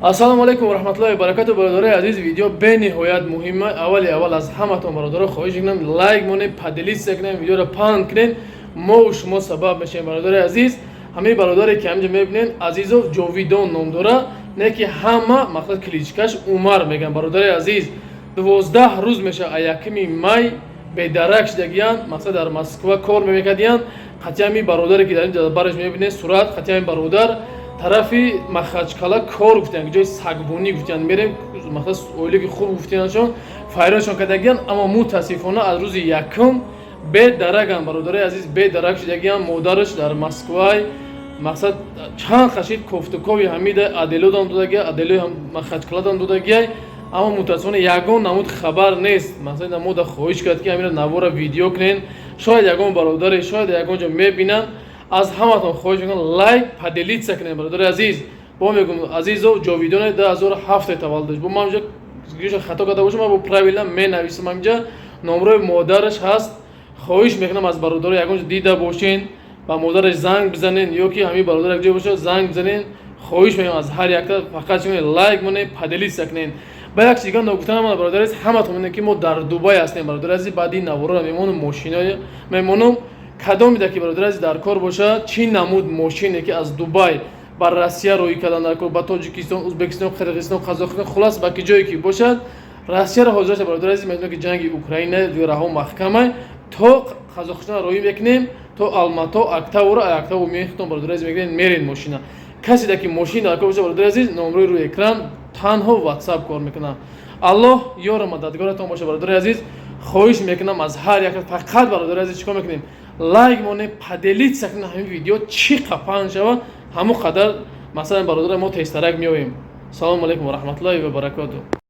Ассалому алайкум ва раҳматуллоҳи ва баракату. Бародарои азиз, видео бениҳоят муҳима. Аввали аввал аз ҳаматон, бародаро, хоҳиш мекунам, лайк монед, поделиться кунем, видеоро паҳн кунем. Мову шумо сабаб мешавем, бародари азиз. Ҳамаи бародаре ки ҳаминҷо мебинед, Азизов Ҷовидон ном дора, не ки ҳама мақсад кличкаш Умар мегӯянд. Бародари азиз, 12 рӯз мешавад, а 1 май бедарак шудагиянд. Мақсад, дар Москва кор мекардиянд. Қатъи ҳамин бародаре ки дар инҷа бараш мебинед сурат, қатъи ҳамин бародар тарафи Махачкала кор гуфтиянд, ҷои сагбонӣ гуфтиянд, мерем, мақсад, оилаки хуб гуфтияншон, файроншон кардагиянд, аммо мутаассифона аз рӯзи якум бедараканд. Бародарои азиз, бедарак шудагиянд. Модараш дар Москвай. Мақсад, чанд қашид кофтукови ҳамида аделодам додагия, аделои Махачкаладам додагиай, аммо мутаассифона ягон намуд хабар нест. Мақсад, мода хоҳиш кард, ки ҳамина навора видео кунен, шояд ягон бародаре, шояд ягон ҷо мебинанд. Аз ҳаматон хоҳиш мекунам, лайк, поделиться кунем. Бародари азиз, бо мегум, Азизов Ҷовидоне, 2007 таваллудаш. Бо ман ҷо хато карда бошам, ман бо правильно менависам. Ҳаминҷа номрои модараш ҳаст. Хоҳиш мекунам аз бародаро, ягон ҷо дида бошен, ба модараш занг бизанен ё ки ҳамин бародар як ҷой бошад, занг бизанен. Хоҳиш мекунам аз ҳар якта, фақат чӣ, лайк монед, поделиться кунен. Ба як чиз дигар ногуфтанам, бародари азиз, ҳаматон медонед, ки мо дар Дубай ҳастем. Бародари азиз, баъди наворора мемонам, мошино мемонам. Кадомида ки, бародари азиз, дар кор бошад, чӣ намуд мошине ки аз Дубай ба Россия роҳӣ кардан дар кор, ба Тоҷикистон, Узбекистон, Қирғизистон, Қазоқистон, хулас, ба ки ҷое ки бошад, Россияро ҳозир. Бародари азиз, медонед, ки ҷанги Украина, раҳо маҳкамай, то Қазоқистон роҳӣ мекунем, то Алмато, Актауро, Актау мехтон. Бародари азиз, мегирем, мерен мошина. Каседа ки мошин дар кор бошад, бародари азиз, номрои рӯи экран, танҳо Ватсап кор мекунам. Аллоҳ ёру мададгоратон бошад. Бародари азиз, хоҳиш мекунам аз ҳар як, фақат, бародари азиз, чикор мекунем? Лайк монем, поделиться кунем. Ҳамин видео чӣ қапан шава, ҳамон қадар, масалан, бародари мо тезтарак меоем. Салому алайкум ва раҳматуллоҳи ва баракоту.